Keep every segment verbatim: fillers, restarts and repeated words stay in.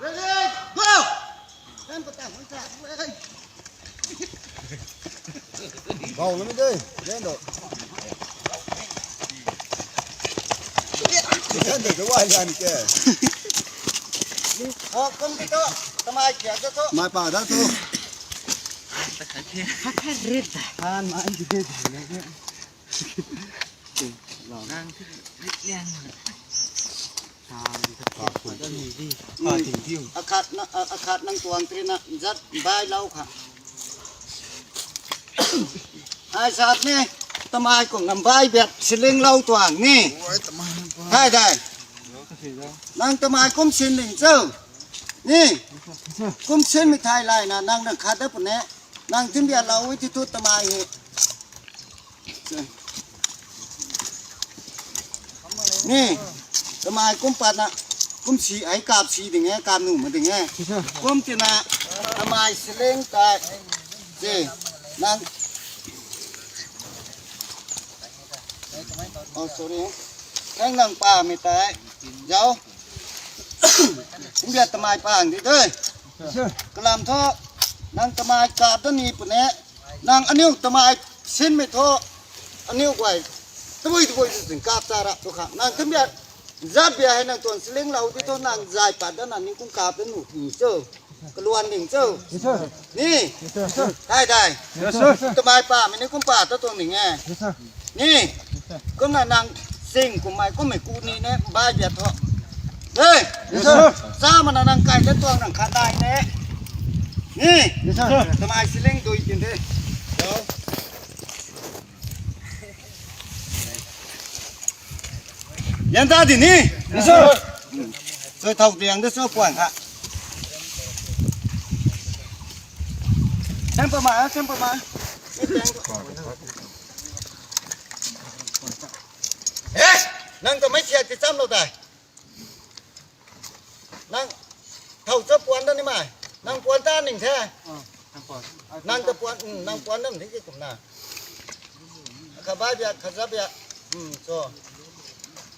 Ready, go! Bau lami de, len do. Len do, do wai lan ke. Ho, kum di to, tamai kia to to. Mai pa da to. Han mai di de. Akhat na, a-, akhat nang tuang tri na zat bai lau kha. Ai sat ni, tamai kung ngam bai biat siling lau tuang ni. Hai dai. Nang tamai kum sin ling cho. Ni. Kum sin mi thai lai na nang nang khat da pune. Nang tin biat lau wi ti tu tamai hi. Ni, tamai kum pat na, kum si, ai kap si ding e, kap nu ma ding e. Kum tina, tamai siling tai. Ji, nang. Oh, sorry. Nang nang pa mi tai. Zau. Kum biat tamai pang di doi. Kalam tho, nang tamai kap da ni pune. Nang aniu tamai sin mi tho, aniu guay, tabui tabui tu zing kap ta ra tu kha. Nang kum biat, zat biat hei nang tuan siling lau di tho, nang zai pat da na ni kum kap da nu ti cho. Kaluan ding cho. Ni, dai dai. Tamai pa mi ni kum pa ta tuang ding e. Ni, kum na nang sing kum mai kum mi ku ni ne, bai biat tho. Hey, sa mana nang kai da tuang nang khat dai ne. Ni, tamai siling dui tin de. Yan ta di ni. Soi thau diang de so puan kha. Sem pa ma, sem pa ma. Eh, nang ta mai thiak ti cham lo dai. Nang thau cha puan da ni mai. Nang puan ta ning the. Nang ta puan, mm, nang puan dam thing ki kum na. Kha bai bia, kha za bia. Mm, so.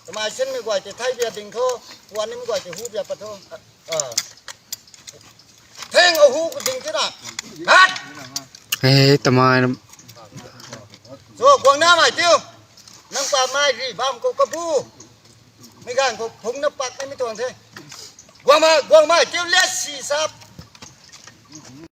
Tamai sin mi guay te thai bia ding tho, puan ni mi guay te hu bia pa tho. Ah. Theng a hu ka ding ti na. Hat! Hey, tamai na. So, guang na mai tiu. Nang pa mai ri bam ko kabu. Mi gan ko phung na pak ni mi tuang the. Guang ma, guang mai tiu let si sap.